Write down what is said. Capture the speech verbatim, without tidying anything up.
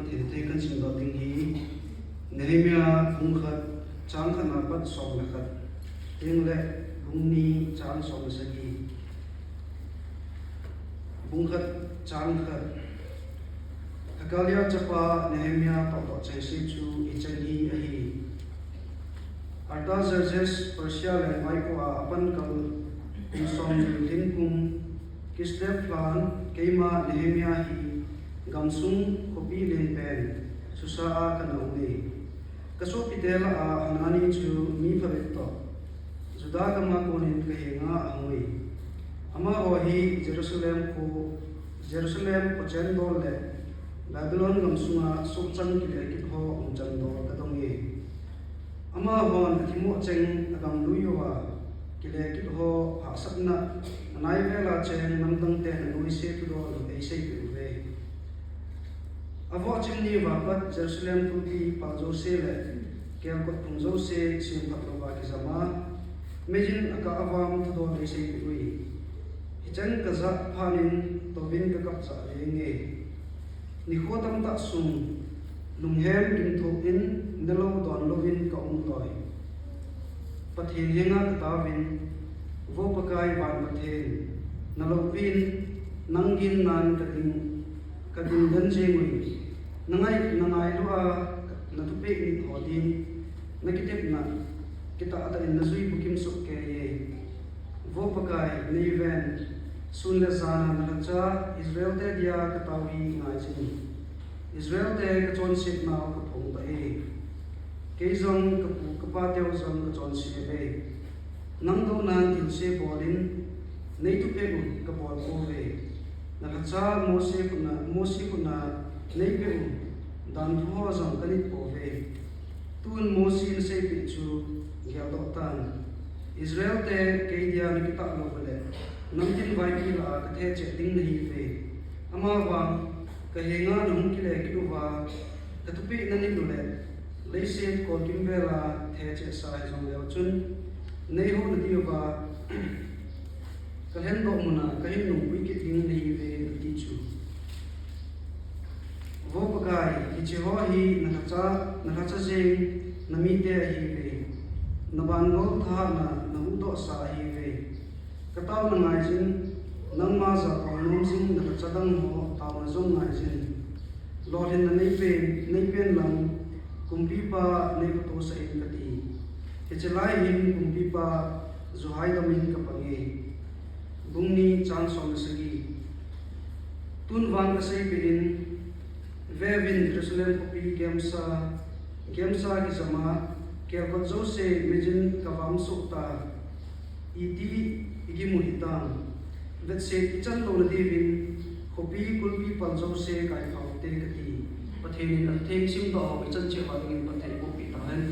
Thete kan simdawh ding hi. Nehemiah bung khat, cang khatna pat sawm le khat, ding le bung nih, cang sawm le sagih. Bung khat, cang khat. Hakalia chapa Nehemiah tawhtawh cengsi cu hi ceng hi ahi. Artaxerxes Persia leng vaikuah a pan kal kum sawm nih hlin kum Kislev hlan keimah Nehemiah hi gamsung khuapi lian pen Susa ah ka na um hi. Ka suahpite lakah Hanani cu mi phabet tawh Judah gam ah kunin ka hengah a hung hi. Amah haw hi Jerusalem khua, Jerusalem khuacen dawl le Babylon gam sungah suakcang kilehkit haw hong can dawl ka dong hi. Amah haw'n a thimawh ceng a gamlui uh a kilehkit haw hahsatna a nai vela ceng namdangte na nuaisia tudawn ei seipih uh ve. A vawhcing ni va pat Jerusalem kulpi pal zose le kelkot phung zose siamphat lo va kizam a, meiin a kah a vam tudawn ei seipih uh hi. Hi ceng ka zah phanin toin ka kap zah veng hi. Nikhua tamtak sung lunghem gimthuakin ne lo dawn loin ka um tawi. Pathian hengah ka tauvin, Vo Pakai van Pathian, na lopi in nang ginna'n ka ding, ka ding den zeng uh hi. Na ngai, na ngai lua na thupek nit haw ding na kitepna kitahtahin na zui bukim suk kei hi. Vo Pakai, nei ven, sun le zan a na lak ca Israel-te dia ka tau hi ngai zing. Israel-te ka cawnsiatna uh ka phungta hi. Kei zong ka pu ka pate uh zong ka cawnsia ve. Nang dohna thilsia bawlin nei thupek uh ka bawl ko ve. Na lak ca Mosi khutna, Mosi khutna nei pek uh dan thu haw zong ka nit ko ve. Tun Mosi na seipih cu geldawh tan. Israel-te kei dia na kitah lo uh leh namtin vaipi lakah ka thehciah ding na hi ve. Amah vang ka hengah na hung kilehkit uh a, ka thupek na nit uh leh leiset kawlkim vela thehciahsa hi zong le uh cun, nei ho na ti uh a, ka hlendawh munah ka hin nungpui kit ding na hi ve, na ti cu. Vo Pakai, hici haw hi na lak ca, na lak ca zing na mite ahi ve. Na bangawl thahatna na huhdawhsa ahi ve. Ka tau na ngai zing, nangma zah kong nuam zing na lak ca dang haw tau na zong ngai zing. Lawhhlinna nei pen, nei pen lang kumpipa nei khuatu sa in ka ti. Hici lai hin kumpipa zuhai damin ka pang hi. Bung nih, cang sawm le sagih. Tun vang ka seipih in, ve ven, Jerusalem khuapi gemsa, gemsa kizam a, kelkot zose meiin ka vam suakta. I ti i gim uh hi tang. Vetset i can lo nadingin khuapi kulpi pal zose kai phawk te ka ti. Pathian in a theng simdawh haw i can ciah va dingin Pathian i buhpih ta hen.